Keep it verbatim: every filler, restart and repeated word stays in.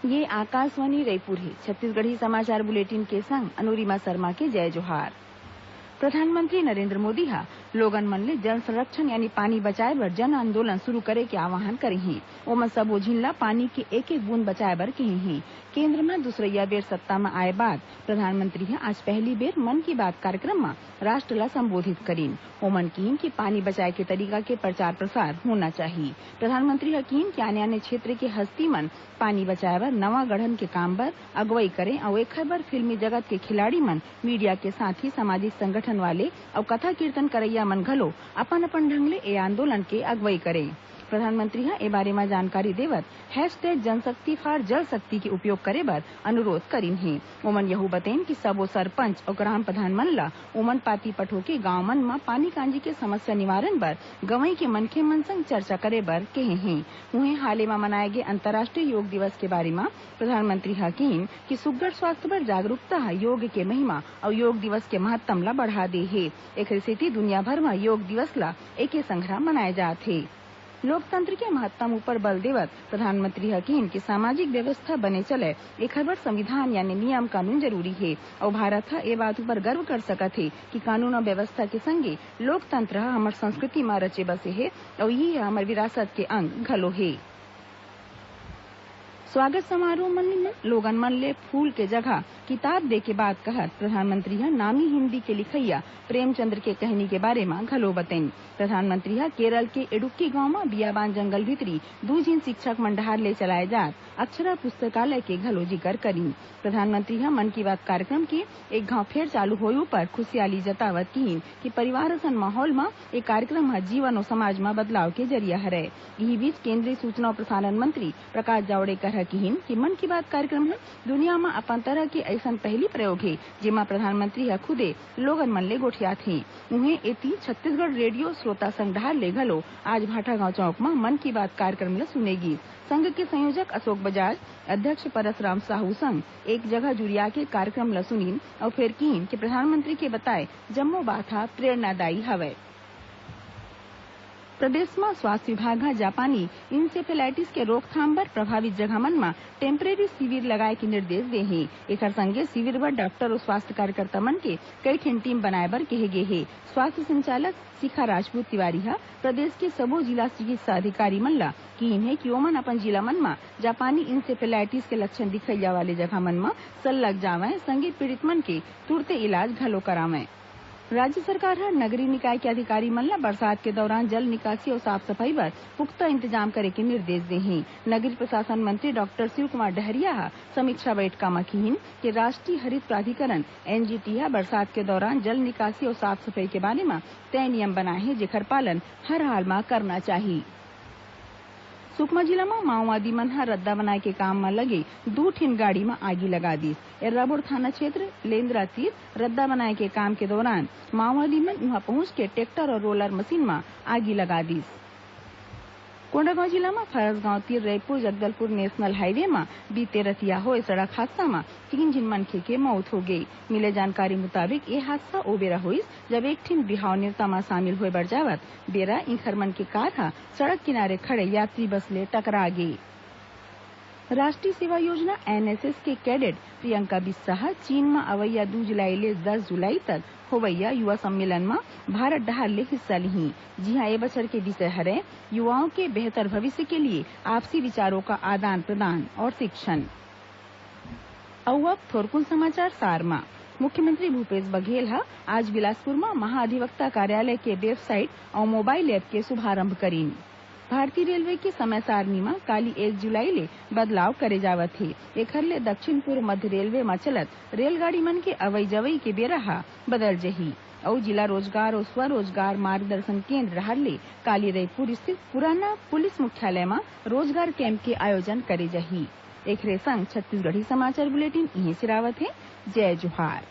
ये आकाशवाणी रायपुर हे। छत्तीसगढ़ी समाचार बुलेटिन के संग अनुरिमा शर्मा के जय जोहार। प्रधानमंत्री नरेंद्र मोदी ह लोगन मन ले जल संरक्षण यानी पानी बचाए बर जन आंदोलन शुरू करे के आह्वान करे हे। ओमन सबो झिन ला पानी के एक-एक बूंद बचाए बर कहे हे। केंद्र म दूसरइया बेर सत्ता म आए बाद प्रधानमंत्री ह आज पहली बेर मन की बात कार्यक्रम म राष्ट्र ला संबोधित करिन। ओमन किहिन कि पानी बचाए के तरीका के प्रचार प्रसार होना चाही। प्रधानमंत्री ह किहिन कि आने-आने क्षेत्र के हस्ती मन पानी बचाए बर नवा गढ़न के काम बर अगुवई करें अउ एखर बर फिल्मी जगत के खिलाड़ी मन, मीडिया के साथ ही सामाजिक संगठन वाले अउ कथा कीर्तन करइया मन घलो अपन-अपन ढंग ले ए आंदोलन के अगुवई करें। प्रधानमंत्री ह ए बारे म जानकारी देवत हैशटैग जनशक्ति फॉर जल शक्ति के उपयोग करे बर अनुरोध करिन हे। ओमन यहू बतेन कि सबो सरपंच अउ ग्राम प्रधान मन ल ओमन पाती पठो के गांव मन म पानी कांजी के समस्या निवारण बर गंवई के मनखे मन संग चर्चा करे बर कहे हे। उहें, हाले म मनाए गे अंतर्राष्ट्रीय योग दिवस के बारे म प्रधानमंत्री ह किहिन कि सुग्घर स्वास्थ्य बर जागरूकता ह योग के महिमा अउ योग दिवस के महत्तम ल बढ़ा दे हे। एखरे सेती दुनिया भर म योग दिवस ल एके संघरा मनाए जात हे। लोकतंत्र के महत्तम ऊपर बल देवत प्रधानमंत्री ह किहिन कि सामाजिक व्यवस्था बने चलय, एखर बर संविधान यानी नियम कानून जरूरी हे अउ भारत ह ए बात ऊपर गर्व कर सकत हे कि कानून अउ व्यवस्था के संगे लोकतंत्र ह हमर संस्कृति म रचे बसे हे अउ इही ह हमर विरासत के अंग घलो हे। स्वागत समारोह मन म लोगन मन ले फूल के जगह किताब दे के बात कहत प्रधानमंत्री ह नामी हिंदी के लिखइया प्रेमचंद्र के कहनी के बारे म घलो बतइन। प्रधानमंत्री ह केरल के इडुक्की गांव म बियाबान जंगल भीतरी दू झिन शिक्षक मन डहार ले चलाए जात अक्षरा पुस्तकालय के घलो जिकर करिन। प्रधानमंत्री ह मन की बात कार्यक्रम के एक घांव फेर चालू होए ऊपर खुशियाली जतावत किहिन कि परिवार असन माहौल म ए कार्यक्रम ह जीवन अउ समाज म बदलाव के जरिया हरय। इही बीच केंद्रीय सूचना अउ प्रसारण मंत्री प्रकाश जावड़ेकर ह किहिन कि मन की बात कार्यक्रम ह दुनिया म अपन तरह के अइसन पहली प्रयोग हे, जेमा प्रधानमंत्री ह खुदे लोगन मन ले गोठियाथे। उहें, एती छत्तीसगढ़ रेडियो श्रोता संघ डहार ले घलो आज भाटागांव चौक म मन की बात कार्यक्रम ल सुने गिस। संघ के संयोजक अशोक बजाज, अध्यक्ष परसराम साहू संग एक जगह जुरिया के कार्यक्रम ल सुनिन अउ फेर किहिन कि प्रधानमंत्री के बताए जम्मो बात ह प्रेरणादायी हवय। प्रदेश म स्वास्थ्य विभाग ह जापानी इंसेफेलाइटिस के रोकथाम बर प्रभावित जगह मन म टेम्परेरी शिविर लगाए के निर्देश दे हे। एखर संगे शिविर बर डॉक्टर अउ स्वास्थ्य कार्यकर्ता मन के कई ठिन टीम बनाए बर कहे गे हे। स्वास्थ्य संचालक शिखा राजपूत तिवारी ह प्रदेश के सबो जिला चिकित्सा अधिकारी मन ल किहिन हे कि ओमन अपन जिला मन म जापानी इंसेफेलाइटिस के लक्षण दिखइया वाले जगह मन म सल्लग जावंय, संगे पीड़ित मन के तुरते इलाज घलो करावंय। राज्य सरकार ह नगरीय निकाय के अधिकारी मन ल बरसात के दौरान जल निकासी अउ साफ सफाई बर पुख्ता इंतजाम करे के निर्देश दे हे। नगरीय प्रशासन मंत्री डॉक्टर शिव कुमार डहरिया ह समीक्षा बैठका म किहिन कि राष्ट्रीय हरित प्राधिकरण, एनजीटी, ह बरसात के दौरान जल निकासी अउ साफ सफाई के बारे म तय नियम बनाए हे, जेखर पालन हर हाल म करना चाही। सुकमा जिला म माओवादी मन ह रद्दा बनाए के काम म लगे दू ठिन गाड़ी म आगी लगा दिस। एर्राबोर थाना क्षेत्र लेंदरा तीर रद्दा बनाए के काम के दौरान माओवादी मन उहां पहुंच के ट्रैक्टर अउ रोलर मशीन म आगी लगा दिस। कोंडागांव जिला म फरसगांव तीर रईपुर जगदलपुर नेशनल हाईवे म बीते रतिया होए सड़क हादसा म तीन झिन मनखे के मौत हो गे। मिले जानकारी मुताबिक, ये हादसा ओ बेरा होइस, जब एक ठिन बिहाव नेवता म शामिल होए बर जावत बेरा इंखर मन के कार ह सड़क किनारे खड़े यात्री बस ले टकरा गे। राष्ट्रीय सेवा योजना, एनएसएस, के कैडेट प्रियंका बिस्सा ह चीन म अवइया दू जुलाई ले दस जुलाई तक होवइया युवा सम्मेलन म भारत डहार ले हिस्सा लिही, जिहां ए बछर के विषय हरय युवाओं के बेहतर भविष्य के लिए आपसी विचारों का आदान प्रदान और शिक्षण। अउ अब थोरकुन समाचार सार म। मुख्यमंत्री भूपेश बघेल ह आज बिलासपुर म महाधिवक्ता कार्यालय के वेबसाइट अउ मोबाइल ऐप के शुभारंभ करिन। भारतीय रेलवे के समय सारणी म काली एक जुलाई ले बदलाव करे जावत हे। एखर ले दक्षिण पूर्व मध्य रेलवे म चलत रेलगाड़ी मन के अवई जवई के बेरा ह बदल जही अउ जिला रोजगार अउ स्वरोजगार मार्गदर्शन केंद्र डहार ले काली रईपुर स्थित पुराना पुलिस मुख्यालय म रोजगार कैंप के आयोजन करे जाही। एखरे संग छत्तीसगढ़ी समाचार बुलेटिन इहें सिरावत हे। जय जोहार।